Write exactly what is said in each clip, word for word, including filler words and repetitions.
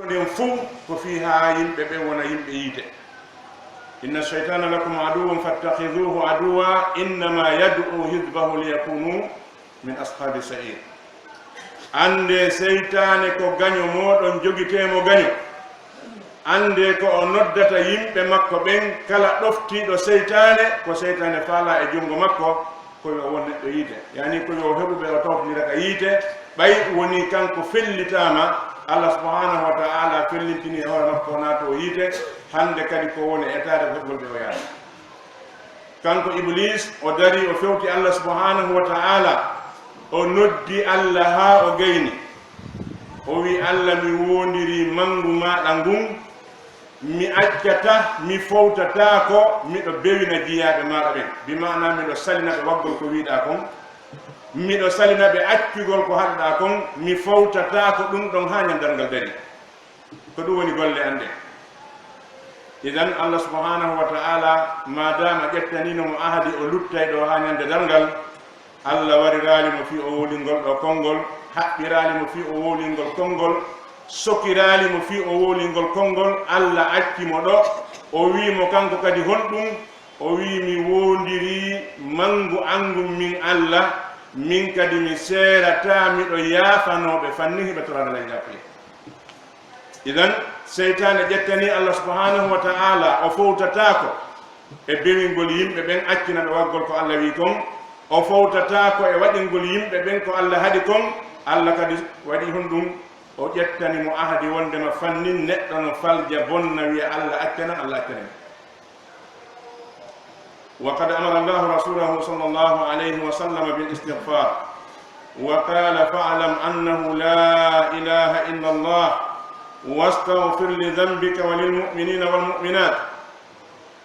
Nden fuu ko fii haa yimɓe ɓen wona yimɓe yiite. Inna shaytana lakum aduwwun fattakhiduhu aduwwa, innama yad'u hizbahu liyakunu min ashabi sa'ir. Annde seytaane ko gaño mooɗon, jogitee mo gaño. Annde ko o noddata yimɓe makko ɓen, kala ɗoftiiɗo seytaane, ko seytaane faalaa e junngo makko, ko yo won neɗɗo yiite. Yani ko yo heɓu ɓe o tawtondira ka yiite, ɓay woni kanko fellitaama, Allah subhanahu wa ta'ala fellintini e hoore makko o naato yiite, hannde kadi ko woni etaade ko heɓugol ɓe o yaade. Kanko Iblis, o dari, o fewti Allah subhanahu wa ta'ala, o noddi Allah haa o gayni. O wi, "Allah, mi woondiri mangu maaɗa ngun, mi accata, mi fowtataako, miɗo bewina jiyaaɓe maaɗa ɓen." Bi maana miɗo salina ɓe waggol ko wiiɗaa kon, miɗo salina ɓe accugol ko haɗuɗaa kon, mi fowtataako ɗun ɗon haa ñandal ngal dari. Ko ɗum woni golle an ɗen. Idan, Allah subhanahu wa ta'ala, maadaama ƴettaniino mo ahadi, o luttay ɗo haa ñande darngal, Allah wariraali mo fii o wowlingol ɗo konngol, haɓɓiraali mo fii o wowlingol konngol, sokiraali mo fii o wowlingol konngol, Allah acci mo ɗo, o wii mo kanko kadi honɗum, o wii, "Mi woondirii mangu an ngun min Allah, min kadi mi seerataa, miɗo yaafanooɓe fanni hiɓe toraade lay jaafuye." Idan, seytaane ƴettanii Allah subhanahu wa ta'ala, o fowtataako e bewingol yimɓe ɓen, accina ɓe waggol ko Allah wii kon, o fowtataako e waɗingol yimɓe ɓen ko Allah haɗi kon, Allah kadi waɗi honɗum, o ƴettani mo ahadi wondema fannin neɗɗo no falja bonna wiya Allah accana, Allah accana. وقد أمر الله رسوله صلى الله عليه وسلم بالاستغفار، وقال: "فاعلم أنه لا إله إلا الله، واستغفر لذنبك وللمؤمنين والمؤمنات."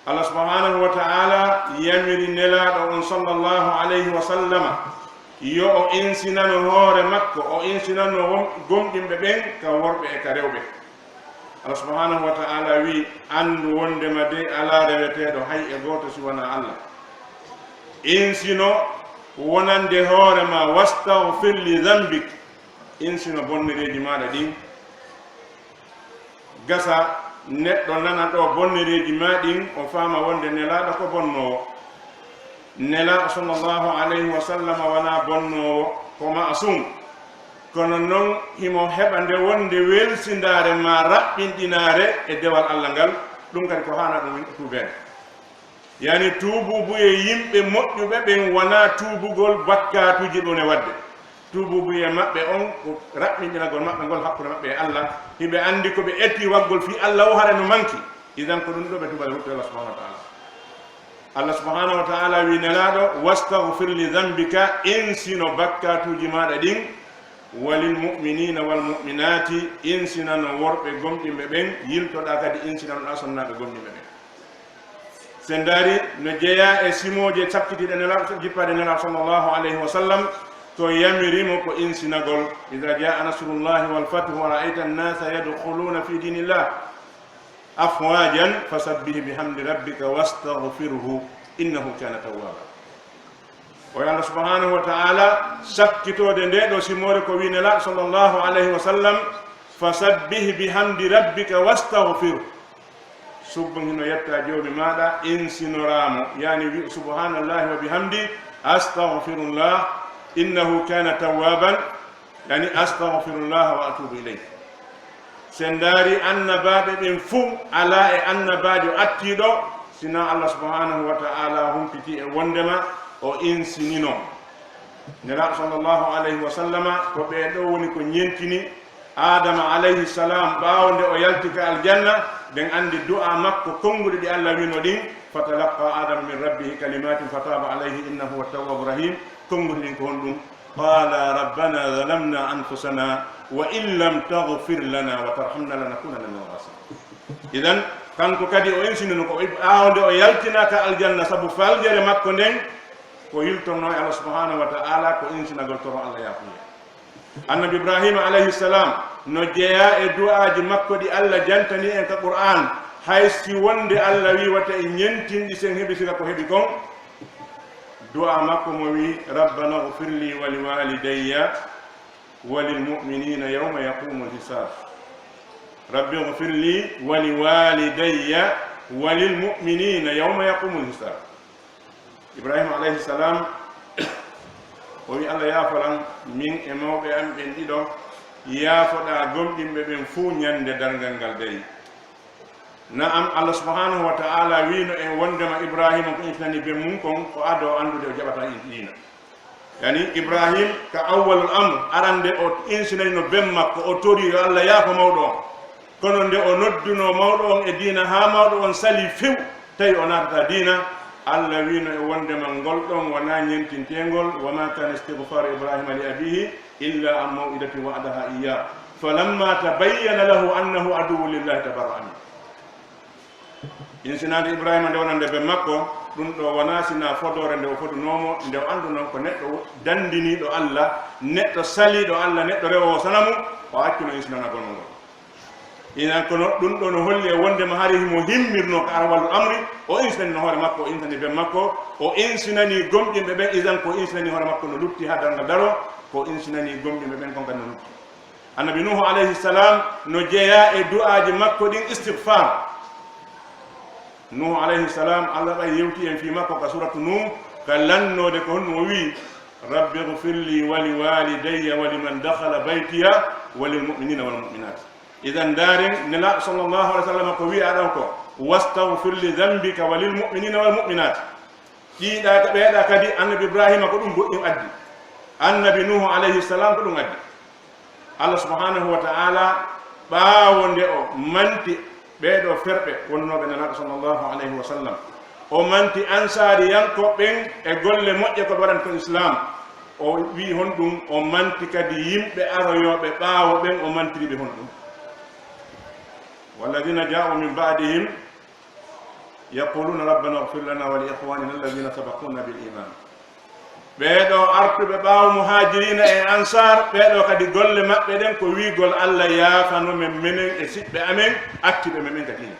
Allah subhanahu wa ta'ala yamiri Nelaaɗo on sallallahu alayhi wa sallama yo o insinano hoore makko, o insinano won-, gomɗinɓe ɓen ka worɓe e ka rewɓe. Allah subhanahu wa ta'ala wi, "Anndu wondema dey alaa reweteeɗo hay e gooto si wanaa Allah. Insino wonande hoore ma, wastaghfir li dhanbik, insino bonnereeji maaɗa ɗin." Gasa neɗɗo nana ɗo bonnereeji maa ɗin, o faama wonde Nelaaɗo ko bonnoowo. Nelaaɗo sallallahu alayhi wa sallam wanaa bonnoowo, ko ma'asum. Kono non himo heɓa nde wonde welsindaare maa raɓɓinɗinaare e dewal Allah ngal, ɗum kadi ko haana ɗum tuubeede. Yani tuubuubuye yimɓe moƴƴuɓe ɓen wanaa tuubugol bakkaatuuji ɗum e waɗde. Tuubuubuye maɓɓe on ko raɓɓinɗinagol maɓɓe ngol hakkunde maɓɓe e Allah. Hiɓe anndi ko ɓe eti waggol fii Allah o hara no manki. Idan ko ɗum ɗo ɓe tuuba e rutto Allah subhanahu wa ta'ala. Allah subhanahu wa ta'ala wi Nelaaɗo, "Wastaghfir li dhanbika", insino bakkaatuuji maaɗa ɗin, "walil mu'minina wal mu'minati", insinano worɓe gomɗinɓe ɓen, yiltoɗaa kadi insinanoɗaa sonnaaɓe gomɗinɓe ɓen. Sen ndaari no jeyaa e simooje cakkitiiɗe Nelaaɗo, jippaade Nelaaɗo sallallahu alayhi wa sallam, ko yamiri mo ko insinagol, "Idha jaa nasrullahi wal fathu wa ra'ayta an-nasa yadkhuluna fi dinillah afwajan fasabbih bihamdi rabbika wastaghfirhu innahu kana tawwaba." O Allah subhanahu wa ta'ala sakkitoode nde ɗo simoore ko wi Nelaaɗo sallallahu alayhi wa sallam, "Fasabbih bihamdi rabbika wastaghfir." Subban hino yetta Joomi maaɗa, insinoraa mo, yani wi, "Subhanallahi wa bihamdi, astaghfirullah, innahu kana tawwaban." Yani, "Astaghfirullah wa atubu ilayh." Sen ndaari annabaaɓe ɓen fuu, alaa e annabaajo attiiɗo, sinaa Allah subhanahu wa ta'ala humpiti e wondema o insinino. Nelaaɗo sallallahu alayhi wa sallama, ko ɓee ɗoo woni ko ñentini Aadama alayhi salam, ɓaawo nde o yalti ka aljanna, ɓen anndi du'a makko konnguɗi ɗi Allah wino ɗin, "Fatalaqqa Adamu min rabbihi kalimatin fataba alayhi innahu huwa tawwabu rahim." Konnguɗi ɗin ko honɗum? "Qala rabbana zalamna anfusana wa in lam taghfir lana wa tarhamna lanakunanna minal khasirin." Idan, kanko kadi o insinino ko ɓaawo nde o yaltinaa ka aljanna sabu faljere makko nden, ko yiltonnoo e Allah subhanahu wa ta'ala ko insinagol toro Allah yaafuye. Annabi Ibrahima alayhi salam no jeyaa e du'aaji makko ɗi Allah jantani en ka Qur'an, hay si wonde Allah wi wata en ñentinɗi sen heɓi sika ko heɓi kon. Du'a makko mo wi, "Rabbana ighfir li wa li walidayya wa lil mu'minina yawma yaqumul hisab." Rabbi ighfir li wa li walidayya wa lil mu'minina yawma yaqumul hisab. Ibrahima alayhi salam, o wi, "Allah yaaforan min e mawɓe am ɓen ɗiɗo, yaafoɗaa gomɗinɓe ɓen fuu ñande darngal ngal darii." Na'am, Allah subhanahu wa ta'ala wiino en wondema Ibrahima ko insinani ben mum kon, ko ado anndude o jaɓata in diina. Yani Ibrahim ka awwalul amr, arande o insinayno ben makko, o tori yo Allah yaafo mawɗo on. Kono nde o nodduno mawɗo on e diina haa mawɗo on sali few, tawi o naatata diina, Allah wiino e wondema ngol ɗon wonaa ñentintengol, "Wa ma kana istighfaru Ibrahima li abihi illa an maw'idatin wa'adaha iyyah, falamma tabayyana lahu annahu aduwwun lillahi tabarra'a min." Insinaade Ibrahima nde wonande ben makko, ɗum ɗo wonaa sinaa fodoore nde o fodunoomo, nde o annduno ko neɗɗo dandiniiɗo Allah, neɗɗo saliiɗo Allah, neɗɗo rewoowo sanamu, o accuno insinanagol mo ngol. Inan kono ɗum ɗo no holli e wondema hari himo himmirno ka awwalul amri, o insinani no hoore makko, o insinani ben makko, o insinani gomɗinɓe ɓen, idan ko insinani hoore makko no lutti haa darngal daro, ko insinani gomɗinɓe ɓen kon kadi no lutti. Annabi Nuhu alayhi salam no jeyaa e du'aaji makko ɗin istighfar. Nuhu alayhi salam, Allah ɓay yewti en fii makko ka suratu Nuh, ka lannoode ko honno o wi'i, "Rabbi ighfir li wa li walidayya wa liman dakhala baytiya wa lil mu'minina wal mu'minat." Idan ndaaren, Nelaaɗo sallallahu alayhi wa sallam ko wi'a ɗon ko, "Wastaghfir li dhanbika wa lil mu'minina wal mu'minat." Ɗiiɗa ka ɓeeɗa kadi, Annabi Ibrahima ko ɗum goɗɗum addi. Annabi Nuhu alayhi salam ko ɗum addi. Allah subhanahu wa ta'ala, ɓaawo nde o manti ɓee ɗoo ferɓe wonnooɓe Nelaaɗo sallallahu alayhi wa sallam, o manti ansaariyankooɓe ɓen e golle moƴƴe ko ɓe waɗani ko Islaam, o wi'i honɗum, o manti kadi yimɓe aroyooɓe ɓaawo ɓen, o mantiri ɓe honɗum? "Walladhina ja'u min ba'dihim yaquluna rabbana ighfir lana wa li ikhwanina alladhina sabaquna bil iman." Ɓee ɗoo artuɓe ɓaawo Muhaajiriina e Ansaar, ɓee ɗoo kadi golle maɓɓe ɗen ko wi'ugol, "Allah yaafano men menen e siɓɓe amen, attiɓe men ɓen ka diina."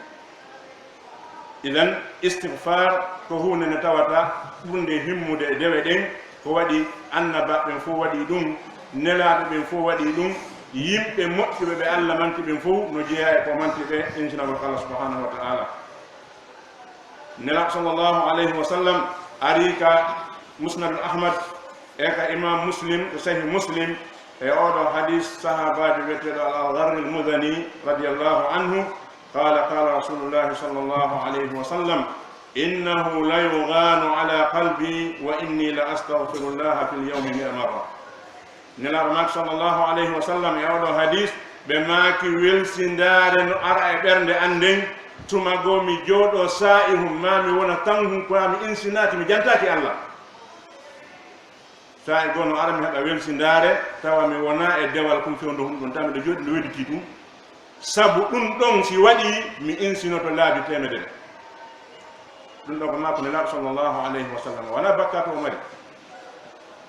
Idan, istighfar ko huunde nde tawata ɓurnde himmude e dewe ɗen, ko waɗi annabaaɓe ɓen fof waɗi ɗum, nelaaɓe ɓen fof waɗi ɗum, yimɓe moƴƴuɓe ɓe Allah manti ɓen fof no jeyaa e ko manti ɓe insinagol Allah subhanahu wa ta'ala. Nelaaɗo sallallahu alayhi wa sallam ari ka Musnad Ahmad e ka Imam Muslim, ko Sahih Muslim, e oɗo hadis sahaabaajo wi'eteeɗo Al-Dharr Al-Muzani radiyallahu anhu, qala, qala Rasulullahi sallallahu alayhi wa sallam, "Innahu la yughanu ala qalbi wa inni la astaghfirullaha fil yawmi mi'a marra." Nelaaɗo maaki sallallahu alayhi wa sallam e oɗo hadis, ɓe maaki welsindaare no ara e ɓernde an nden, tuma goo mi jooɗo saa'ihun ma mi wona tan hun ko mi insinaaki, mi jantaaki Allah. Saa'i goo no ara mi heɓa welsindaare, tawa mi wona e dewal kun fewndo hun ɗon, tawa miɗo jooɗi no wedditi ɗum. Sabu ɗum ɗon si waɗi mi insinoto laabi teemedere. Ɗum ɗo ko maako Nelaaɗo sallallahu alayhi wa sallam. Wala bakkaatu o mari.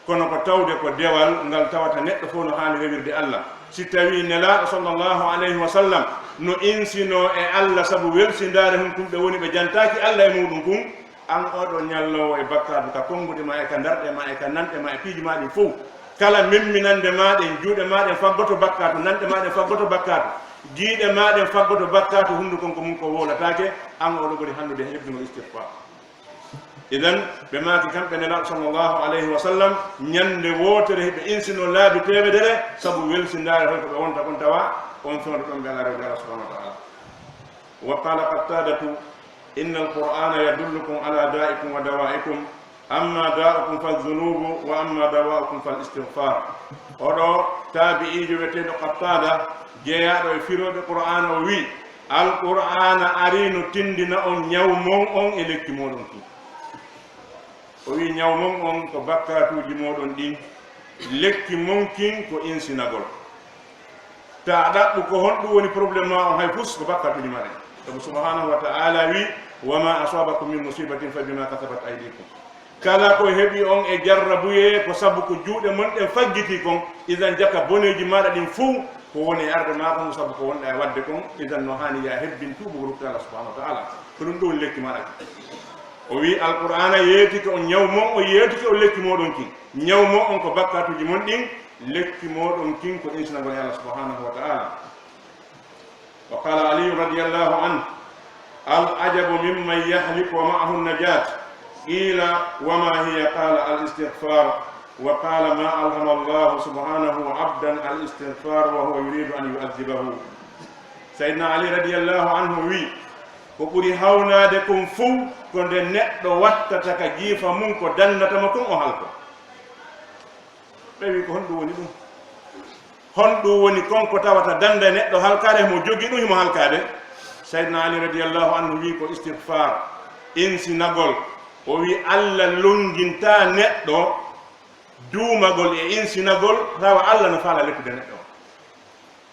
Kono ko tawde ko dewal ngal tawata neɗɗo fof no haani rewirde Allah. Si tawii Nelaaɗo sallallahu alayhi wa sallam no insino e Allah sabu welsindaare hun kun ɓe woni ɓe jantaaki Allah e muɗum kun, an oɗo ñalloowo e bakkaatu ka konnguɗi ma e ka ndarɗe ma e ka nanɗe ma e piiji ma ɗin fof, kala memminande ma ɗen, juuɗe ma ɗen faggoto bakkaatu, nanɗe ma ɗen faggoto bakkaatu, giiɗe ma ɗen faggoto bakkaatu, hunduko ko mun ko wowlataake, an oɗo ɓuri hannude e hebbingol istighfar. Idan, ɓe maaki kamɓe Nelaaɗo sallallahu alayhi wa sallam, ñande wootere hiɓe insino laabi teemedere, sabu welsindaare holko ɓe wonta kon tawa on fewndo ɗon ɓe alaa rewde Allah subhanahu wa ta'ala. Wa qala Qattadatu, "Inna al-Qur'ana yadullukum ala da'ikum wa dawa'ikum, amma da'ukum fadh-dhunubu wa amma dawa'ukum fal-istighfar." Oɗo taabi'iijo wi'eteeɗo Qattada, jeyaaɗo e firooɓe Qur'aana, o wi'i, "Al-Qur'aana arii no tindina on ñaw mon on e lekki mooɗon kin." O wi'i, "Ñaw mon on ko bakkaatuuji mooɗon ɗin, lekki mon kin ko insinagol." Ta a ɗaɓɓu ko honɗum woni problème ma on, hay fus ko bakkaatuuji ma ɗen. Sabu subhanahu wa ta'ala wi, "Wa ma asabakum min musibatin fa bima kasabat aydikum." Kala ko heɓi on e jarrabuyee ko sabu ko juuɗe mon ɗen faggiti kon, idan jaka boneeji maɗa ɗin fow ko woni e arde ma kon sabu ko wonɗa e wadde kon, idan no haani ya hebbin tuubu ko rutta Allah subhanahu wa ta'ala. Ko ɗum ɗo woni lekki maɗa kin. O wi Alqur'aana yeetike on ñaw mon, o yeetike on lekki moɗon kin. Ñaw mon on ko bakkaatuuji mon ɗin, lekki moɗon kin ko insinagol e Allah subhanahu wa ta'ala. رضي الله عنه: العجب ممن يهلك ومعه النجاة. قيل: وما هي؟ قال: الاستغفار. وقال: ما ألهم الله سبحانه عبدا الاستغفار وهو يريد أن يعذبه. Seydina Ali radiyallahu anhu wi: ko ɓuri hawnaade kon fof ko nde neɗɗo wattata ka jiifa mum ko danndata mo kon o halko. Ɓe wi: ko honɗum woni ɗum? Honɗum woni kon ko tawata dannda neɗɗo halkaade, himo jogii ɗum, himo halkaade? Seydina Ali radiyallahu anhu wi: ko istigfaar, insinagol. O wi: Allah lonngintaa neɗɗo duumagol e insinagol, tawa Allah no faala lettude neɗɗo on.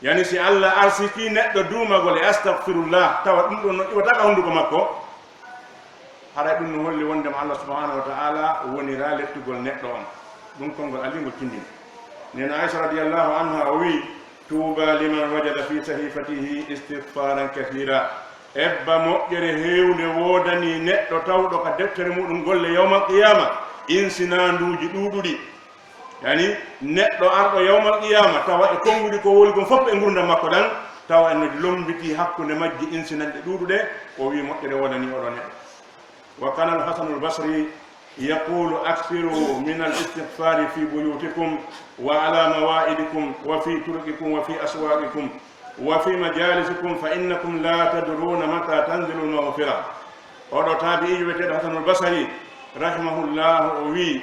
Yani, si Allah arsikii neɗɗo duumagol e astagfirullah, tawa ɗum ɗon no iwata ka hunnduko makko, haray ɗum no holli wonndema Allah subhanahu wa ta'ala woniraa lettugol neɗɗo on. Ɗum konngol alingol tindini. Nena Aisha radiyallahu anha o wi: طوبى لمن وجد في صحيفته استغفارا كثيرا. Ebba moƴƴere heewnde woodanii neɗɗo tawɗo ka deftere muɗum golle yawmal qiyaama insinaanduuji ɗuuɗuɗi. Yani, neɗɗo arɗo yawmal qiyaama, tawa e konnguɗi ko woli kon fof e ngurndan makko ɗan, tawa ene lombitii hakkunde majji insinanɗe ɗuuɗuɗe, o wi moƴƴere woodanii oɗo neɗɗo. وكان الحسن البصري يقول: أكثروا من الاستغفار في بيوتكم وعلى موائدكم وفي طرقكم وفي أسواقكم وفي مجالسكم فإنكم لا تدرون متى تنزل المغفرة. Oɗo taabi'iijo wi'eteeɗo Hasanul Basari, rahimahullah, o wi,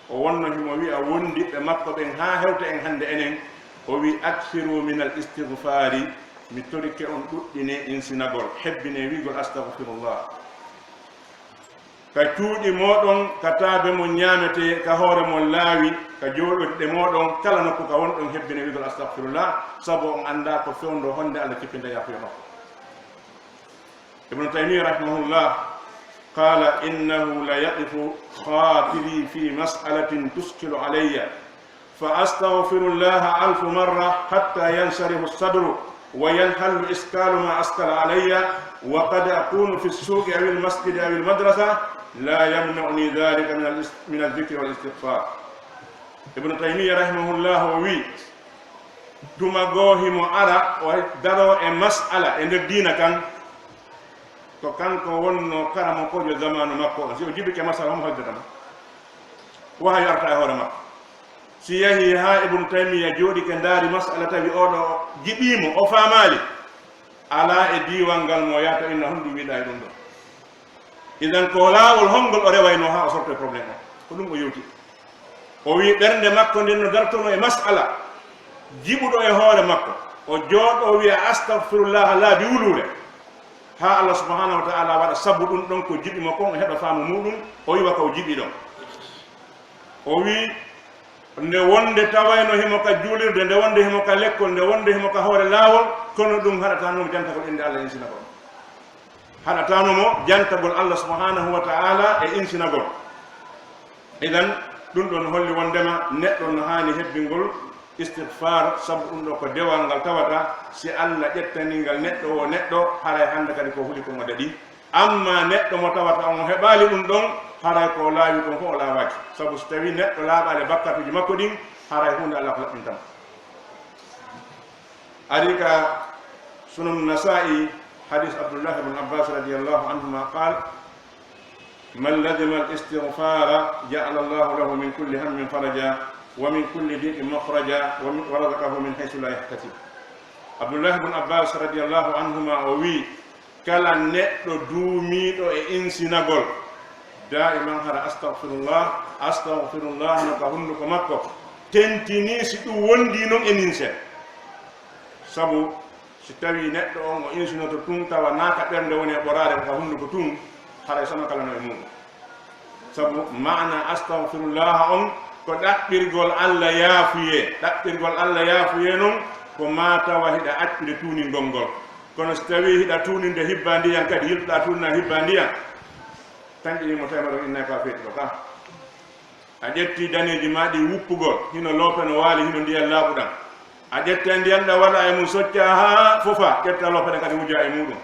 o wonno himo wi'a wondiɓɓe makko ɓen haa hewta en hannde enen, o wi: أكثروا من الاستغفار, mi torike on ɗuɗɗine insinagol, hebbine wi'gol astagfirullah. Ka cuuɗi mooɗon, ka taabe mon ñaametee, ka hoore mon laawi, ka jooɗorɗe mooɗon, kala nokku ka wonɗon, hebbine wi'gol astagfirullah, sabu on anndaa ko fewndo honde Allah jippinta yaafuya makko. Ibnu Taymiya rahimahullah قال: إنه ليضيق خاطري في مسألة تشكل علي، فأستغفر الله ألف مرة حتى ينشرح الصدر وينحل إشكال ما أشكل علي، وقد أكون في السوق أو المسجد أو المدرسة لا يمنعني ذلك من الاست-، من الذكر والاستغفار. Ibnu Taymiya rahimahullah o wi, tuma goo himo ara, o daroo e mas'ala e nder diina kan, ko kanko wonnoo karamokoojo zamaanu makko on. Si o jibike mas'ala, homo hoddata mo? Wahayu arta e hoore makko. Si yahii haa Ibnu Taymiya jooɗike ndaari mas'ala, tawi oɗo jiɓii mo, o faamaali, alaa e diiwal ngal mo yahata inna honɗum wi'uɗaa e ɗum ɗoo. Idan ko laawol hongol o rewaynoo haa o sortoo e problème o? Ko ɗum o yewti. O wi'i ɓernde makko nden no dartonoo e mas'ala jiɓuɗo e hoore makko. O jooɗoo wi'a astagfirullah laabi wuluure. Haa Allah subhanahu wa ta'ala waɗa sabu ɗum ɗon ko jiɓi mo kon, o heɓa faamu muɗum, o iwa ka o jiɓi ɗon. O wi'i nde wonde tawayno himo ka juulirde, nde wonde himo ka lekkol, nde wonde himo ka hoore laawol, kono ɗum haɗataano mo jantagol innde Allah, insinagol. Haɗataano mo jantagol Allah subhanahu wa ta'ala e insinagol. Idan, ɗum ɗon holli wondema neɗɗo no haani hebbingol istigfar, sabu ɗum ɗo ko dewal ngal tawata si Allah ƴettanii ngal neɗɗo o neɗɗo, haray hannde kadi ko huli ko mo daɗi. Amma neɗɗo mo tawata on heɓaali ɗum ɗon, haray ko laawi kon fof o laawaaki. Sabu si tawii neɗɗo laaɓaali bakkatuuji makko ɗin, haray huunde Allah ko laɓɓinta mo. Ari ka Sunan Nasa'i, hadis Abdullah ibn Abbas radiyallahu anhuma qal: من لزم الاستغفار جعل الله له من كل هم فرجا ومن كل ضيق مخرجا ومن-، ورزقه من حيث لا يحتسب. Abdullah ibn Abbas radiyallahu anhuma o wi, kala neɗɗo duumiiɗo e insinagol, daiman hara astagfirullah, astagfirullah no ka hunduko makko, tentinii si ɗum wondii non e ninse. Sabu si tawii neɗɗo on o insinoto tun, tawa naa ka ɓernde woni e ɓoraade, ko ka hunduko tun, haray sama kala no e muuɗum. Sabu maana astagfirullah on ko ɗaɓɓirgol Allah yaafuyee. Ɗaɓɓirgol Allah yaafuyee non ko maa tawa hiɗa accude tuuningol ngol. Kono si tawii hiɗa tuuninde hibbaa ndiyan kadi, yiltoɗaa tuuninaa hibbaa ndiyan, tan ƴeewi mo tawi ma ɗon innay ka feetuɗo ka. A ƴetti daneeji ma ɗi wuppugol, hino loope no waali, hino ndiyan laaɓuɗan. A ƴetta ndiyan ɗan waɗa e mum, socca haa fofa, ƴetta loope ɗen kadi wuja e muuɗum.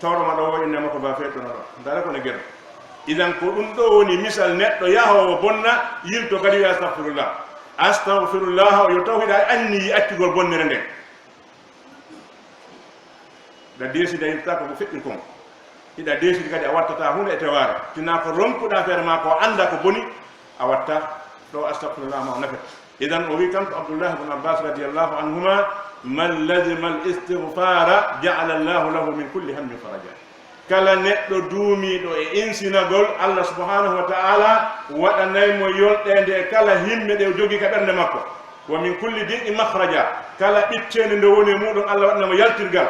Tawɗo ma ɗo o inne makko ba feettuno ɗo. Dara ko ne geno. Idan ko ɗum ɗo woni misal neɗɗo yahoowo bonna, yilto kadi wi'a astagfirullah. Astagfirullah o yo taw hiɗa anniyi accugol bonnere nden. Hiɗa deesidi a yiltataa ko ko feƴƴi kon. Hiɗa deesidi kadi a wattataa huunde e tewaare. Tinaa ko ronkuɗaa feere maa ko a anndaa ko boni, a watta ɗo astagfirullah ma o nafete. Idan o wi kanko Abdullah ibn Abbas radiyallahu anhuma, "Man lazima al-istighfara ja'ala Allahu lahu min kulli hammin faraja." Kala neɗɗo duumiiɗo e insinagol Allah subhanahu wa ta'ala waɗanay mo yolɗeende e kala himme ɗe o jogii ka ɓernde makko. "Wa min kulli diqi makhraja." Kala ɓicceende nde woni e muuɗum Allah waɗana mo yaltirgal.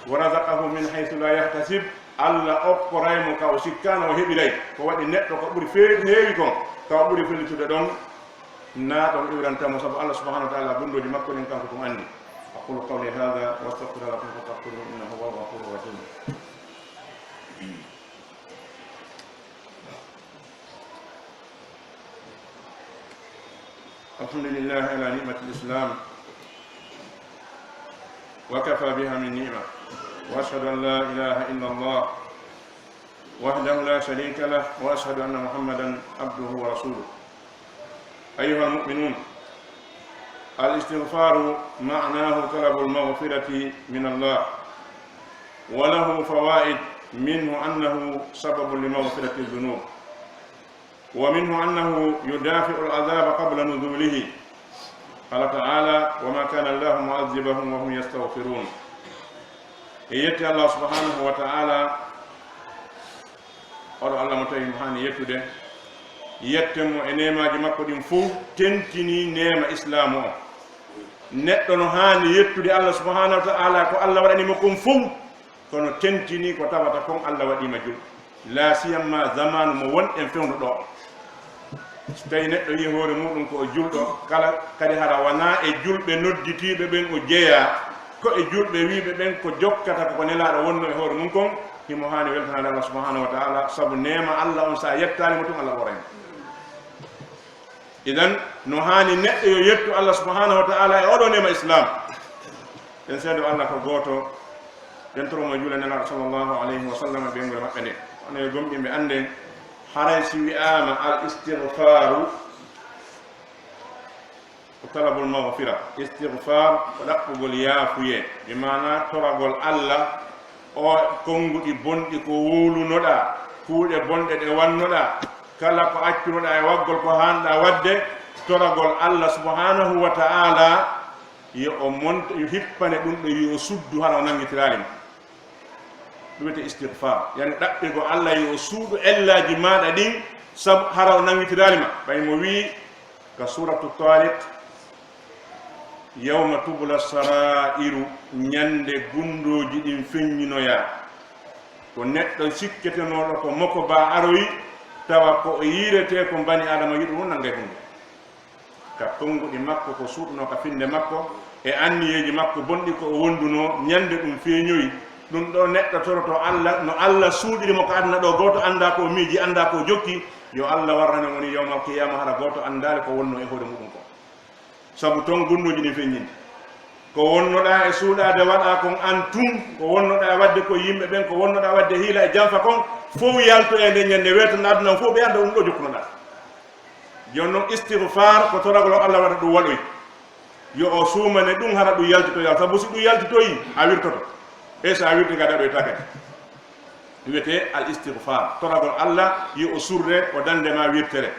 "Wa razaqahu min haythu la yahtasib." Allah okkoray mo ka o sikkaano o heɓiray. Ko waɗi neɗɗo ko ɓuri feewi, heewi kon, ka o ɓuri fellitude ɗon, na ɗon iwranta mo, sabu Allah subhanahu wa ta'ala gunndooji makko ɗin kanko tun anndi. أقول قولي هذا وأستغفر الله لكم فاستغفروه إنه هو الغفور الرحيم. الحمد لله على نعمة الإسلام وكفى بها من نعمة، وأشهد أن لا إله إلا الله وحده لا شريك له، وأشهد أن محمدا عبده ورسوله. أيها المؤمنون، الاستغفار معناه طلب المغفرة من الله، وله فوائد، منه أنه سبب لمغفرة الذنوب، ومنه أنه يدافع العذاب قبل نزوله. قال تعالى: "وما كان الله معذبهم وهم يستغفرون." E yetti Allah subhanahu wa ta'ala, oɗo Allah mo tawi mo haani yettude, yetten mo e neemaaji makko ɗin fow, tentinii neema islaamu on. Neɗɗo no haani yettude Allah subhanahu wa ta'ala ko Allah waɗani mo kon fow, kono tentinii ko tawata kon Allah waɗii ma julɗo. La siyama zamaanu mo wonɗen fewndo ɗo. So tawi neɗɗo wi'i hoore muuɗum ko o julɗo, kala kadi hara wanaa e julɓe nodditiiɓe ɓen o jeyaa, ko e julɓe wiiɓe ɓen ko jokkata ko ko Nelaaɗo wonno e hoore mum kon, himo haani weltanaade Allah subhanahu wa ta'ala, sabu neema Allah on, sa yettaali mo tun, Allah ɓooray mo. Idan, no haani neɗɗo yo yettu Allah subhanahu wa ta'ala e oɗo neema Islam. En seedo Allah ko gooto, en toro mo juula Nelaaɗo sallallahu alayhi wa sallam e ɓeynguure maɓɓe nde. Kono yo gomɗinɓe annden, haray si wi'aama al istighfaru ko talabul maghfira, istighfar ko ɗaɓɓugol yaafuyee, bi maana toragol Allah o konnguɗi bonɗi ko wowlunoɗaa, kuuɗe bonɗe ɗe wannoɗaa, kala ko accunoɗaa e waggol ko haanɗaa waɗde, toragol Allah subhanahu wa ta'ala yo o mont-, yo hippane ɗum ɗo, yo o suddu hara o nanngitiraali ma. Ɗum wiyetee istighfar, yani ɗaɓɓigo Allah yo o suuɗu ellaaji maaɗa ɗin, sabu hara o nanngitiraali ma. Ɓay mo wi'i ka suuratu Tariq, "Yawma tubla sarairu", ñande gunndooji ɗin feññinoyaa. Ko neɗɗo sikketenooɗo ko moko ba aroyi, tawa ko o yiiretee ko bani Aadama yiɗu ɗum nanngay hunnde. Ka konnguɗi makko, ko suuɗunoo ka finnde makko, e anniyeeji makko bonɗi ko o wondunoo, ñande ɗum feeñoyi. Ɗum ɗo neɗɗo toroto Allah, no Allah suuɗiri mo ka aduna ɗo, gooto anndaa ko o miiji, anndaa ko o jokki, yo Allah warrane woni yawmal qiyaama, hara gooto anndaali ko wonnoo e hoore muɗum ko. Sabu ton gunndooji ɗin feññini. Ko wonnoɗaa e suuɗaade waɗaa kon an tun, ko wonnoɗaa waɗde ko yimɓe ɓen, ko wonnoɗaa waɗde hiila e janfa kon, fow yalto e nden ñande weeto na aduna on fow ɓe annda ɗum ɗo jokkunoɗaa. Jooni non, istighfar ko toragol Allah waɗa ɗum waɗoy. Yo o suumane ɗum hara ɗum yaltitoya, sabu si ɗum yaltitoyi, a wirtoto. E so a wirti kadi a ɗoyta kadi. Wiyetee al istighfar, toragol Allah yo o surre, o dande ma wirtere.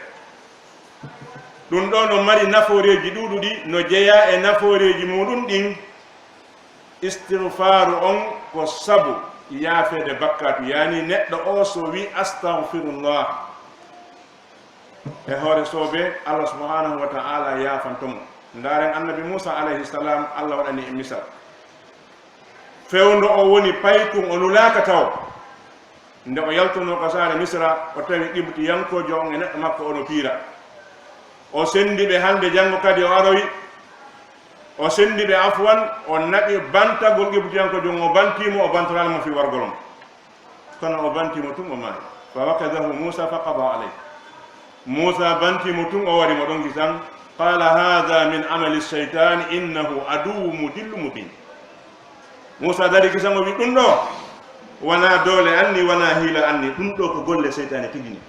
Ɗum ɗo no mari nafooreeji ɗuuɗuɗi, no jeyaa e nafooreeji muɗum ɗin. Istighfaru on ko sabu yaafeede bakkaatu, yani neɗɗo o so wi astaghfirullah, e hoore soobee, Allah subhanahu wa ta'ala yaafanto mo. Ndaaren annabi Muusa alayhi salam, Allah waɗani en misal. Fewndo o woni paykun, o nulaaka taw. Nde o yaltunoo ka saare Misra, o tawi Qibtiyankoojo on e neɗɗo makko o no piira. O senndi ɓe hannde, janngo kadi o aroyi. O senndi ɓe, afwan, o naɓi bantagol Qibtiyankoojo on, o bantii mo, o bantoraali mo fii wargol mo. Kono o bantii mo tun, o maayi. Fa wakazahu Muusa fa qada alayh. Muusa bantii mo tun, o wari mo ɗon kisan. Qala, "Hadha min amali shaytan, innahu aduwwun mudillu mubin." Muusa dari kisan, o wi, "Ɗum ɗo wanaa doole an ni, wanaa hiila an ni. Ɗum ɗo ko golle seytaane tigi ni."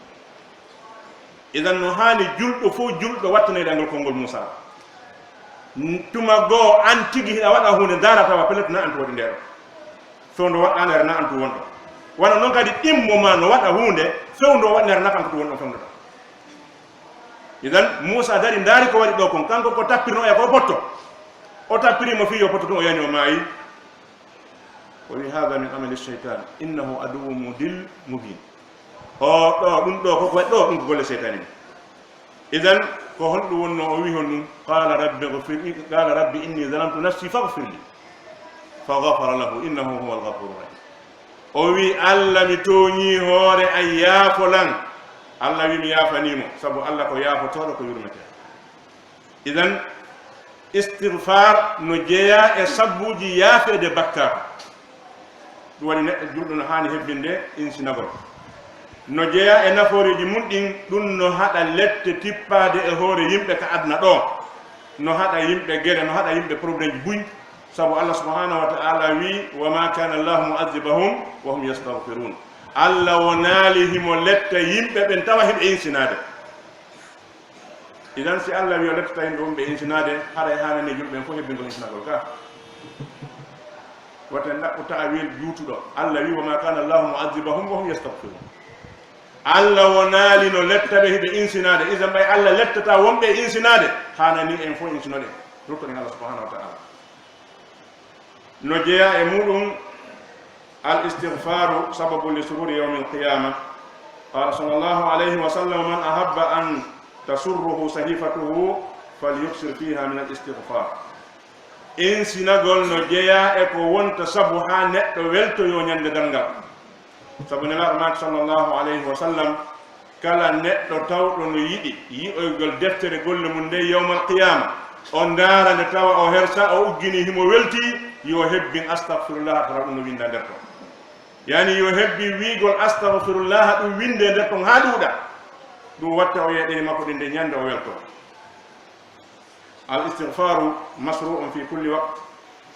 Idan no haani julɗo fof julɗo wattanede angol konngol Muusa. Tuma goo an tigi hiɗa waɗa huunde, ndaara tawa pellet na an to waɗi nde ɗo. Fewndo waɗɗaande rena an tu wonɗo. Wano noon kadi ɗimmo ma no waɗa huunde, fewndo waɗɗaande rena kanko tu wonɗo fewndo ɗo. Idan, Muusa dari ndaari ko waɗi ɗo kon, kanko ko tappirno oya ko potto. O tappiri mo fii yo potto tun o yani o maayi. O wi, "Haadha min amali shaytan, innahu aduwwun mudil mubin." O ɗo, ɗum ɗo, ko ko waɗi ɗo, ɗum ko golle seytaane ni. Idan, ko honɗum wonnoo o wi honɗum? Qala rabbi ghfir, qala rabbi inni zalamtu nafsi faghfir li. Fa ghafara lahu, innahu huwal ghafurur rahim. O wi, "Allah, mi tooñii hoore an, yaafo lan." Allah wi, "Mi yaafanii mo," sabu Allah ko yaafotooɗo, ko yurmetee. Idan, istighfar no jeyaa e sabbuuji yaafeede bakkaaru. Ɗum waɗi neɗɗo julɗo no haani hebbinde insinagol. No jeyaa e nafooreeji mun ɗin, ɗum no haɗa lette tippaade e hoore yimɓe ka aduna ɗo. No haɗa yimɓe gere, no haɗa yimɓe problèmeji buy. Sabu Allah subhanahu wa ta'ala wi, "Wa ma kana Allahu mu'adhibahum wa hum yastaghfirun." Allah wonaali himo letta yimɓe ɓen tawa hiɓe insinaade. Idan, si Allah wi o lettata yimɓe wonɓe insinaade, haray haanani julɓe ɓen fof hebbingol insinagol ka. Woten ɗaɓɓu ta'awil juutuɗo. Allah wi, "Wa ma kana Allahu mu'adhibahum wa hum yastaghfirun." Allah wonaali no letta ɓe hiɓe insinaade. Idan, ɓay Allah lettata wonɓe insinaade, haanani en fof insinoɗen. Ruttoɗen Allah subhanahu wa ta'ala. No jeyaa e muuɗum, al istighfaru sababun li sururi yawmil qiyama. Qala sallallahu alayhi wa sallam, "Man ahabba an tasurruhu sahifatuhu falyuksir fiha min al istighfar." Insinagol no jeyaa e ko wonta sabu haa neɗɗo weltoyoo ñande darngal. Sabu Nelaaɗo maaki sallallahu alayhi wa sallam, kala neɗɗo tawɗo no yiɗi yi'oygol deftere golle mum nden yawmal qiyaama, o ndaara nde tawa o hersa, o uggini himo weltii, yo hebbin astaghfirullah, tara ɗum no winnda nder ton. Yani yo hebbi wi'gol astaghfirullah ɗum winndee nder ton haa ɗuuɗa. Ɗum watta o yeeɗani makko ɗin nde ñande o weltoo. الاستغفار مشروع في كل وقت،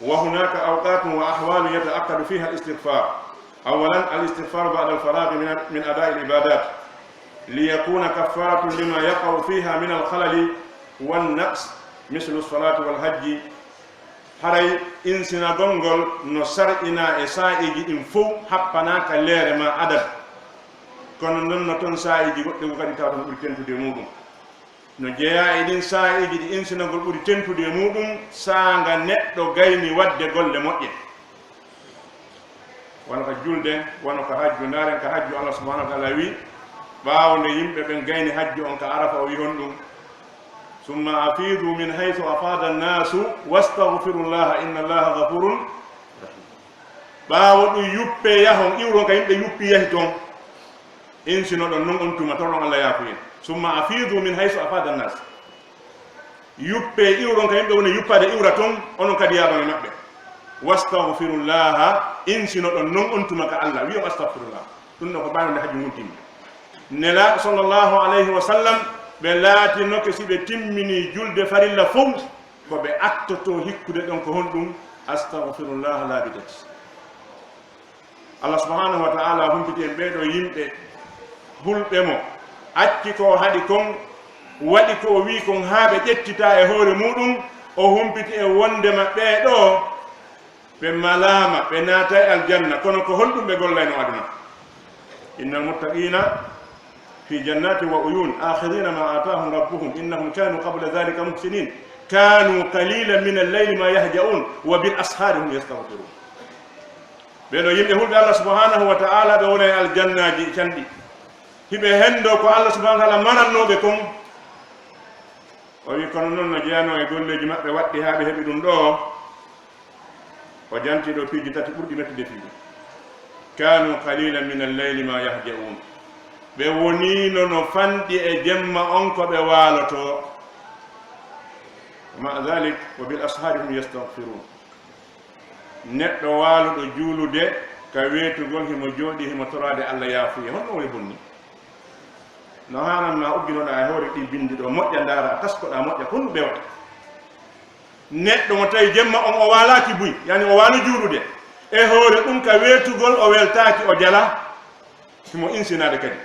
وهناك أوقات وأحوال يتعقد فيها الاستغفار. أولا، الاستغفار بعد الفراغ من، من أداء العبادات، ليكون كفارة لما يقع فيها من الخلل والنقص، مثل الصلاة والحج. Haray insinagol ngol no sar'inaa e saa'iiji ɗin fow, happanaaka leere maa adad. Kono non no ton saa'iiji goɗɗi ko kadi tawata no ɓuri tentude e muuɗum. No jeyaa e ɗin saa'iiji ɗi insinagol ɓuri tentude e muuɗum, saanga neɗɗo gayni waɗde golle moƴƴe. Wano ka julde, wano ka hajju. Ndaaren ka hajju, Allah subhanahu wa ta'ala wi, ɓaawo nde yimɓe ɓen gayni hajju on ka Arafa, o wi honɗum? "Summa afidu min haythu afada an-nasu wastaghfirullaha inna Allaha ghafurun rahim." Ɓaawo ɗum yuppee yahon, iwron ka yimɓe yuppi yahi ton. Insinoɗon non on tuma, torɗon Allah yaafuye. "Summa afidu min haythu afada an-nas." Yuppee iwron ka yimɓe woni yuppaade iwra ton, onon kadi yaaban e maɓɓe. "Wastaghfirullaha", insinoɗon non on tuma ka Allah, wi'on astaghfirullah. Ɗum ɗo ko ɓaawo nde hajju ngun timmi. Nelaaɗo sallallahu alayhi wa sallam, ɓe laatinoke si ɓe timmini julde farilla fow, ko ɓe attoto hikkude ɗon ko honɗum? Astaghfirullah laabi tati. Allah subhanahu wa ta'ala humpiti en ɓee ɗoo yimɓe hulɓe mo, acci ko o haɗi kon, waɗi ko o wi'i kon haa ɓe ƴettitaa e hoore muuɗum, o humpiti en wondema ɓee ɗoo ɓe malaama, ɓe naatay aljanna, kono ko honɗum ɓe gollayno aduna? Innal muttaqina fi jannatin wa uyun, akhidhina ma atahum rabbuhum, innahum kanu qabla dhalika muhsinin, kanu qalilan min al-layli ma yahja'un, wa bil ashari hum yastaghfirun. Ɓee ɗoo yimɓe hulɓe Allah subhanahu wa ta'ala, ɓe wona e aljannaaji canɗi. Hiɓe henndoo ko Allah subhanahu wa ta'ala manannoo ɓe kon. O wi, kono non no jeyanoo e golleeji maɓɓe waɗɗi haa ɓe heɓi ɗum ɗoo. O janti ɗoo piiji tati ɓurɗi mettude fii ɗum. Kanu qalilan min al-layli ma yahja'un. Ɓe woniino no fanɗi e jemma on ko ɓe waalotoo. Wa ma'a dhalik, wa bil ashari hum yastaghfirun. Neɗɗo waaluɗo juulude ka weetugol, himo jooɗii, himo toraade Allah yaafuye. Honno woni bonni? No haanan ma ugginoɗaa e hoore ɗii binndi ɗoo, moƴƴa ndaaraa, taskoɗaa, moƴƴa, ko honɗum ɓe waɗi? Neɗɗo mo tawi jemma on o waalaaki buy, yani o waalu juulude. E hoore ɗum ka weetugol o weltaaki, o jala, himo insinaade kadi.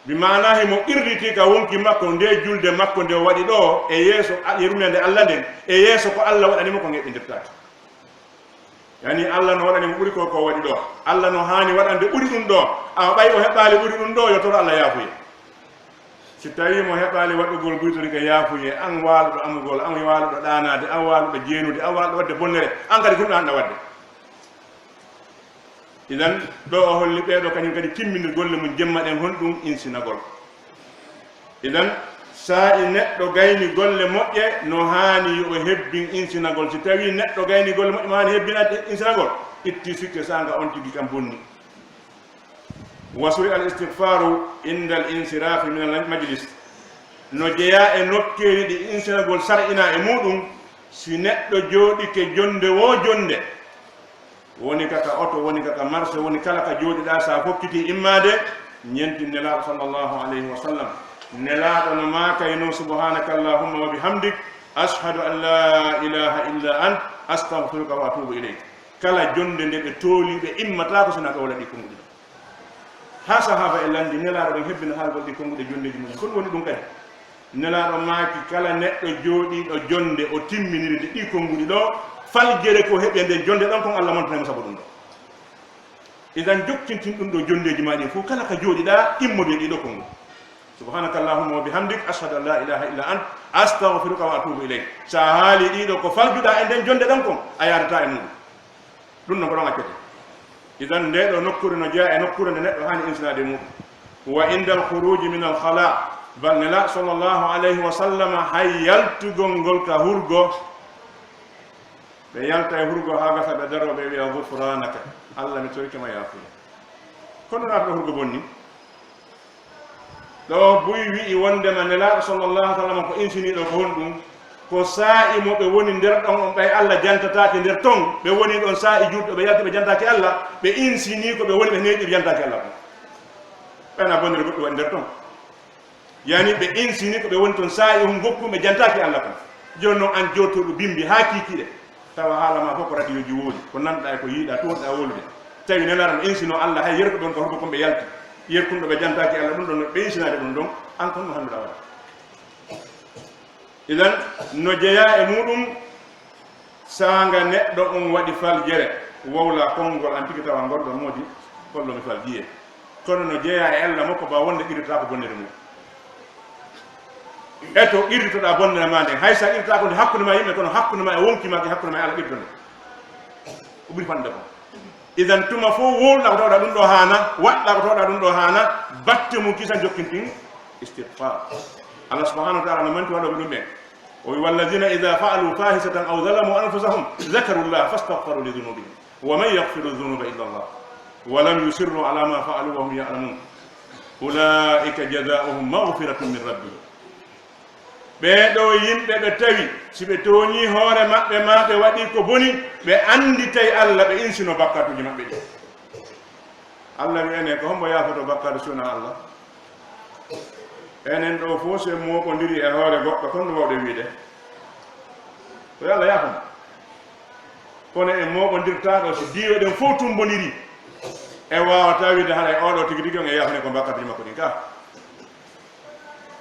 Bi maanaa himo qirritii ka wonki makko, ndee julde makko nde o waɗi ɗoo, e yeeso a-, yurmeende Allah nden, e yeeso ko Allah waɗani mo ko ngeɓindirtaake. Yani, Allah no waɗani mo ɓuri ko, ko waɗi ɗo. Allah no haani waɗande ɓuri ɗum ɗo. Awa ɓay o heɓaali ɓuri ɗum ɗo, yo toro Allah yaafuye. Si tawi mo heɓaali waɗugol buyturi ka yaafuye, an waaluɗo amugol, an waaluɗo ɗaanaade, an waaluɗo jeenude, an waaluɗo waɗde bonnere, an kadi ko ɗum ɗo an ɗa waɗde. Idan, ɗo o holli ɓeeɗo kañum kadi timmini golle mum jemma ɗen, honɗum? Insinagol. Idan, saa'i neɗɗo gayni golle moƴƴe, no haani yo o hebbin insinagol. Si tawi neɗɗo gayni golle moƴƴe, mo haani hebbinade insinagol, itti sikke saanga on tigi kam bonni. Wa suri al istighfaru inda al insirafi min al majlis. No jeyaa e nokkeeli ɗi insinagol sar'ina e muɗum, si neɗɗo jooɗike jonde woo jonde, woni ka ka oto, woni ka ka marché, woni kala ka jooɗiɗaa, sa fokkiti immaade, ñenti Nelaaɗo sallallahu alayhi wa sallam. Nelaaɗo no maakayno, "Subhanaka Allahumma wa bihamdik, ashhadu an la ilaha illa ant, astaghfiruka wa atubu ilayk." Kala jonde nde ɓe tooli, ɓe immataako sina ɓe wala ɗi konguɗi ɗo. Haa sahaaba e lanndi, Nelaaɗo ɗon hebbina haalgol ɗi konnguɗi e jonndeeji mum. Ko ɗum woni ɗum kadi? Nelaaɗo maaki, kala neɗɗo jooɗiiɗo jonnde, o timminiri nde ɗi konnguɗi ɗo, faljere ko heɓi e nden jonnde ɗon kon, Allah montanay mo sabu ɗum ɗo. Idan, jokkintin ɗum ɗo jonndeeji maa ɗin fof, kala ka jooɗiɗaa, immodu e ɗi ɗo konnguɗi. Subhanaka Allahumma wa bihamdik, ashhadu an la ilaha illa ant, astaghfiruka wa atubu ilayk. Sa haali ɗi ɗo ko faljuɗaa e nden jonnde ɗon kon, a yaadataa e muɗum. Ɗum no ko ɗon accete. Idan, nde ɗo nokkuure no jeyaa e nokkuure nde neɗɗo haani insinaade e muɗum. Wa indal khuruji minal khala, bal Nelaaɗo sallallahu alayhi wa sallam hay yaltugol ngol ka hurgo, ɓe yalta e hurgo haa gasa ɓe daroo ɓe wi'a, "Ghufranaka, Allah mi torike ma yaafuye." Kono naata ɗo hurgo bonni. Ɗo buy wi'i wondema Nelaaɗo sallallahu alaihi wasallam ko insiniiɗo ko honɗum? Ko saa'i mo ɓe woni nder ɗon on, ɓay Allah jantataake nder ton, ɓe woni ɗon saa'i juutɗo, ɓe yalti ɓe jantaake Allah, ɓe insinii ko ɓe woni, ɓe neeƴi ɓe jantaake Allah kon. Ɓayna bonnere goɗɗum waɗi nder ton. Yani ɓe insinii ko ɓe woni ton saa'i hon goɗɗum ɓe jantaake Allah kon. Jooni non an jooɗotooɗo bimbi haa kiikiiɗe. Tawa haala ma fof ko radiyooji woodi, ko nanɗaa e ko yiiɗaa, tun wonɗaa wowlude. Tawi Nelaaɗo no insinoo Allah, hay yerkuɓe on ka hurgo kon ɓe yalti. Yerkunɗo ɓe jantaaki Allah, ɗum ɗon no ɓe insinaade ɗum ɗon, an kon no hannduɗaa waɗa. Idan, no jeyaa e muɗum, saanga neɗɗo on waɗi faljere, wowla konngol an tigi tawa ngol ɗon moodi, hollo mi faljiyee. Kono no jeyaa e Allah makko ba wonde qirritaako bonnere mum. E to qirritoɗaa bonnere ma nden, hay sa qirritaako nde hakkunde ma yimɓe, kono hakkunde ma e wonki ma, ki hakkunde ma e Allah qirrito nde. Ko ɓuri fanɗude ko. Idan tuma fof wowluɗaa ko tawɗaa ɗum ɗo haana, waɗɗaa ko tawɗaa ɗum ɗo haana, batte mum kisan jokkintin istighfar. Allah subhanahu wa ta'ala no manti waɗooɓe ɗum ɓen. O wi, "Walladhina idha fa'alu fahishatan aw zalamu anfusahum dhakaru Allah fastaghfaru li dhunubihim." "Wa man yaghfiru dhunuba illa Allah, wa lam yusirru ala ma fa'alu wa hum ya'lamun, ulaika jazaohum maghfiratun min rabbihim." Ɓee ɗoo yimɓe ɓe tawi, si ɓe tooñii hoore maɓɓe maa ɓe waɗii ko boni, ɓe annditay Allah, ɓe insino bakkaatuuji maɓɓe ɗin. Allah wi enen, ko hombo yaafoto bakkaatu si wonaa Allah? Enen ɗoo fof, si en mooɓondiri e hoore goɗɗo, kon no wawɗen wiide? Ko yo Allah yaafo mo. Kono en mooɓondirtaako si diiwe ɗen fof tumbondiri. En waawataa wiide haray oo ɗoo tigi tigi on en yaafani ko bakkaatuuji makko ɗin ka.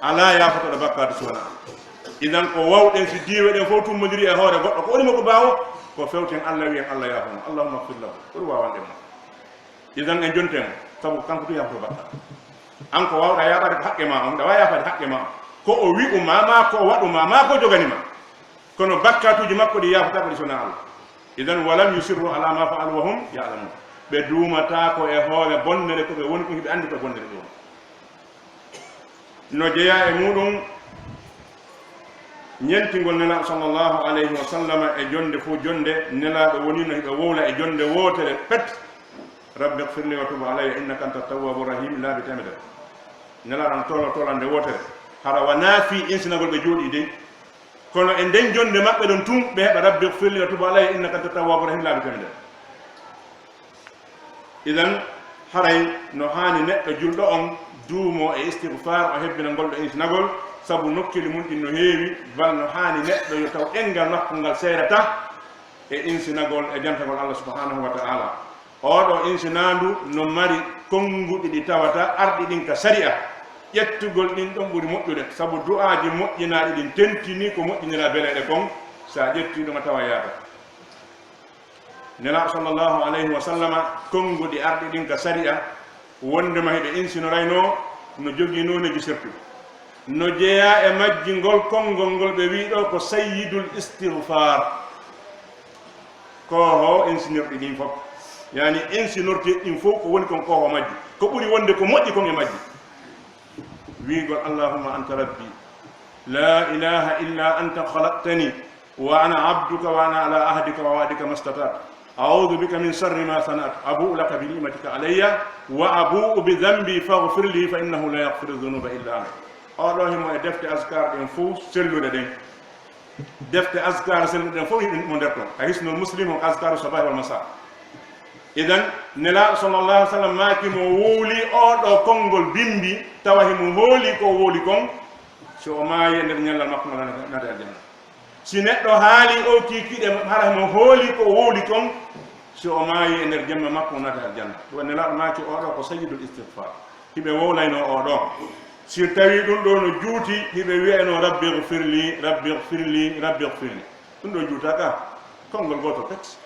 Alaa yaafotoɗo bakkaatu si wonaa Allah. Idan ko wawɗen si diiwe ɗen fof tumbondiri e hoore goɗɗo, ko woni mo ko baawo? Ko fewten Allah, wiyen Allah yaafo mo. Allahumma ighfir lahu. Ko ɗum waawanɗen mo. Idan en jonte mo, sabu kanko tun yaafoto bakkaatu. An ko wawɗaa yaafaade ko haqqe ma on, ɗa waawi yaafaade haqqe ma on. Ko o wi'u ma, maa ko o waɗu ma, maa ko o jogani ma. Kono bakkaatuuji makko ɗi yaafotaako ɗi si wonaa Allah. Idan, "Wa lam yusirru ala ma fa'alu wa hum ya'lamun." Ɓe duumataako e hoore bonnere ko ɓe woni kon, hiɓe anndi ko bonnere ɓe woni. No jeyaa e muɗum ñentingol Nelaaɗo sallallahu alayhi wa sallam e jonde fof jonde, Nelaaɗo woni no hiɓe wowla e jonde wootere pet, "Rabbi ighfirli wa tub alayya innaka anta tawwabu rahim," laabi temedere. Nelaaɗo no tolo tolande wootere, hara wanaa fii insinagol ɓe jooɗii dey. Kono e nden jonde maɓɓe ɗon tun, ɓe heɓa, "Rabbi ighfirli wa tub alayya innaka anta tawwabu rahim," laabi temedere. Idan, haray no haani neɗɗo julɗo on duumo e istighfar, o hebbina ngol ɗo insinagol, sabu nokkeeli mum ɗin no heewi, bal no haani neɗɗo yo taw ɗenngal makko ngal seerata e insinagol e jantagol Allah subhanahu wa ta'ala. Oo ɗoo insinaandu no mari konnguɗi ɗi tawata arɗi ɗin ka sari'a. Ƴettugol ɗin ɗon ɓuri moƴƴude, sabu du'aaji moƴƴinaaɗi ɗin tentinii ko moƴƴiniraa beleeɗe kon, sa ƴettii ɗum a tawa yaada. Nelaaɗo sallallahu alayhi wa sallama, konnguɗi arɗi ɗin ka sariya, wonndema hiɓe insinorayno, no jogii nooneeji sertuɗi. No jeyaa e majji ngol konngol ngol ɓe wi'i ɗoo ko sayyidul istigfaar. Kooho insinirɗi ɗin fof, yani insinorteeɗi ɗin fof ko woni kon kooho majji. Ko ɓuri wonde ko moƴƴi kon e majji. Wi'ugol, "Allahumma anta rabbi, la ilaha illa anta khalaqtani, wa ana abduka, wa ana ala ahdika wa wa'dika mastata'tu. A'udhu bika min sharri ma sana'tu. Abu'u laka bi ni'matika alayya, wa abu'u bi dhanbi faghfir li fa innahu la yaghfiru dhunuba illa anta." Oɗo himo e defte azkar ɗen fof selluɗe ɗen. Defte azkar selluɗe ɗen fof hiɗen mo nder ton. A Hisnul Muslim, on azkaru sabah wal masa. Idan, Nelaaɗo sallallahu alaihi wasallam maaki mo wowli oɗo konngol bimbi, tawa himo hooli ko wowli kon, so o maayi e nder ñallal makko ngal naata aljanna. Si neɗɗo haali o kikiɗe, hara himo hooli ko wowli kon, so o maayi e nder jemma makko naata aljanna. Ɗum Nelaaɗo maaki oɗo ko sayyidul istighfar. Hiɓe wowlayno oɗo. Si tawi ɗum ɗo no juuti, hiɓe wi'ayno, "Rabbi ighfirli, Rabbi ighfirli, Rabbi ighfirli." Ɗum ɗo juutaka, konngol gooto pet.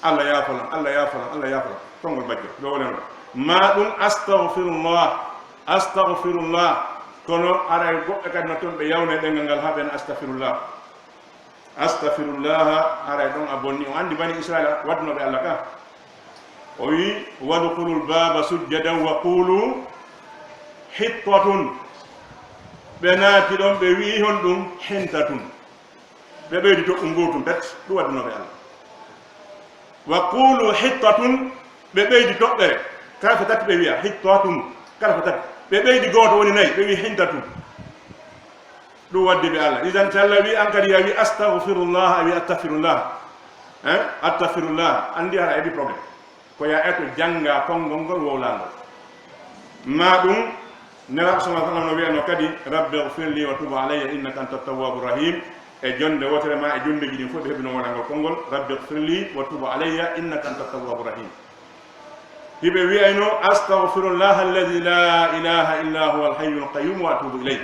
"Allah yaafolan, Allah yaafolan, Allah yaafolan." Konngol bajjo, ɗo wowlayno. Ma ɗum, "Astaghfirullah, astaghfirullah." Kono aray goɗɓe kadi no toon ɓe yawne ɗemngal ngal haa ɓen, "Astaghfirullah." Astaghfirullah, haray ɗon a bonni. O andi Bani Israila waɗunoɓe Allah ka. O wi, "Wadkhulul baba sujjadan wa qulu hittatun." Ɓe naati ɗon, ɓe wi'i hon ɗum hintatun. Ɓe ɓeydi toɓɓu ngootum pet, ɗum waɗunoɓe Allah. "Wa qulu hittatun," ɓe ɓeydi toɓɓere. Kala ko tati ɓe wi'a, "Hittatun." Kala ko tati. Ɓe ɓeydi gooto woni nayi, ɓe wi'i, "Hintatun." Ɗum waddi ɓe Allah. Idan, si Allah wi an kadi, a wi, "Astaghfirullah," a wi, "Astaghfirullah." Hein? "Astaghfirullah." Andi hara eɓi problème. Ko ya eto jannga konngol ngol wowlangol. Ma ɗum, Nelaaɗo sallallahu alaihi wasallam no wi'ano kadi, "Rabbi ighfirli wa tub alayya innaka anta tawwabur rahim." E jonde wotere ma e jondeji ɗin fof ɓe heɓino wowlangol konngol, "Rabbi ighfirli wa tub alayya innaka anta tawwabur rahim." Hiɓe wi'ayno, "Astaghfirullah alladhi la ilaha illa huwa al-hayyul qayyum wa atubu ilayh."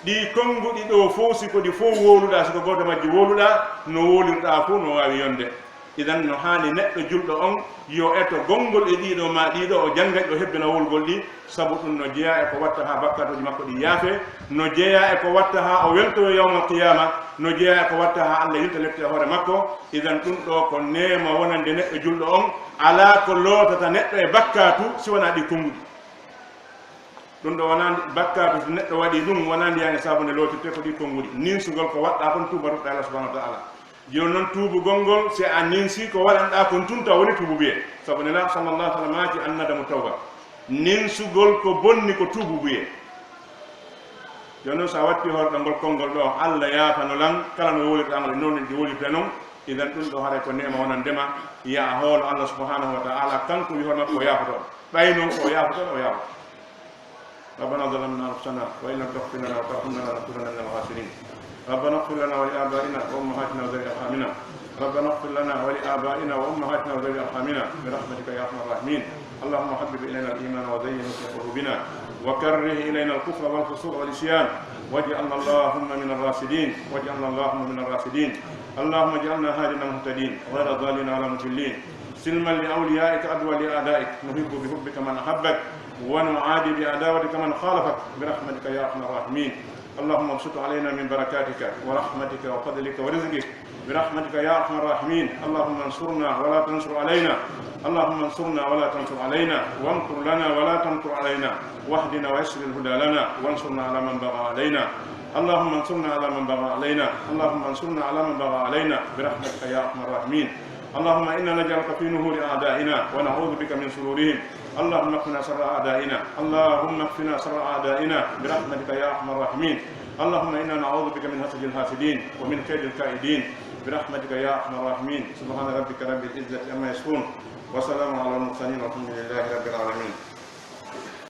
Ɗi konnguɗi ɗo fof, si ko ɗi fof wowluɗa, si ko gooto majji wowluɗa, no wowlirɗa fof no waawi yonde. Idan no haani neɗɗo julɗo on yo eto gonngol e ɗiɗo ma ɗiɗo, o jannga ɗi, o hebbina wowlugol ɗi, sabu ɗum no jeyaa e ko watta haa bakkaatuuji makko ɗi yaafe, no jeyaa e ko watta haa o weltoyo yawmal qiyaama, no jeyaa e ko watta haa Allah yilta lepte e hoore makko. Idan ɗum ɗo ko neema wonande neɗɗo julɗo on, alaa ko lootata neɗɗo e bakkaatu si wanaa ɗi konnguɗi. Ɗum ɗo wonaa bakkaatu, si neɗɗo waɗi ɗum, wonaa ndiyan e saabu nde lootirte, ko ɗi konnguɗi. Ninsugol ko waɗɗa kon, tuuba ruɗɗa Allah subhanahu wa ta'ala. Jooni noon, tuubugol ngol, si a ninsi ko waɗanɗa kon tun, taw woni tuubu buye. Sabu Nelaaɗo sallallahu alaihi wasallam maaki, "Annadamu tawba." Ninsugol ko bonni ko tuubu buye. Jooni noon, so a watti hoore ɗo ngol konngol ɗo, "Allah yaafano lan kala no wowlirɗa ngol e noon ɗi wowlirta noon." Idan ɗum ɗo haray ko neema wonande ma, ya a hoolo Allah subhanahu wa ta'ala, kanko wi hoore makko o yaafoto. Ɓay noon ko o yaafoto, o yaafoto. ربنا ظلمنا أنفسنا وإن لم تغفر لنا وترحمنا لنكونن من الخاسرين. ربنا اغفر لنا ولآبائنا وأمهاتنا وذوي أرحامنا. ربنا اغفر لنا ولآبائنا وأمهاتنا وذوي أرحامنا برحمتك يا أرحم الراحمين. اللهم حبب إلينا الإيمان وزينه في قلوبنا وكره إلينا الكفر والفسوق والعصيان واجعلنا اللهم من الراشدين، واجعلنا اللهم من الراشدين. اللهم اجعلنا هادين مهتدين غير ضالين ولا مضلين. سلما لأوليائك عدوا لأعدائك، نحب بحبك من أحبك ونعادي بعداوتك من خالفك برحمتك يا أرحم الراحمين. اللهم ابسط علينا من بركاتك ورحمتك وفضلك ورزقك برحمتك يا أرحم الراحمين. اللهم انصرنا ولا تنصر علينا. اللهم انصرنا ولا تنصر علينا، وامكر لنا ولا تمكر علينا، واهدنا ويسر الهدى لنا، وانصرنا على من بغى علينا. اللهم انصرنا على من بغى علينا. اللهم انصرنا على من بغى علينا برحمتك يا أرحم الراحمين. اللهم إنا نجعلك في نحور أعدائنا ونعوذ بك من شرورهم. اللهم اكفنا شر أعدائنا. اللهم اكفنا شر أعدائنا برحمتك يا أرحم الراحمين. اللهم إنا نعوذ بك من حسد الحاسدين ومن كيد الكائدين برحمتك يا أرحم الراحمين. سبحان ربك رب العزة عما يصفون، وسلام على المرسلين، والحمد لله رب العالمين.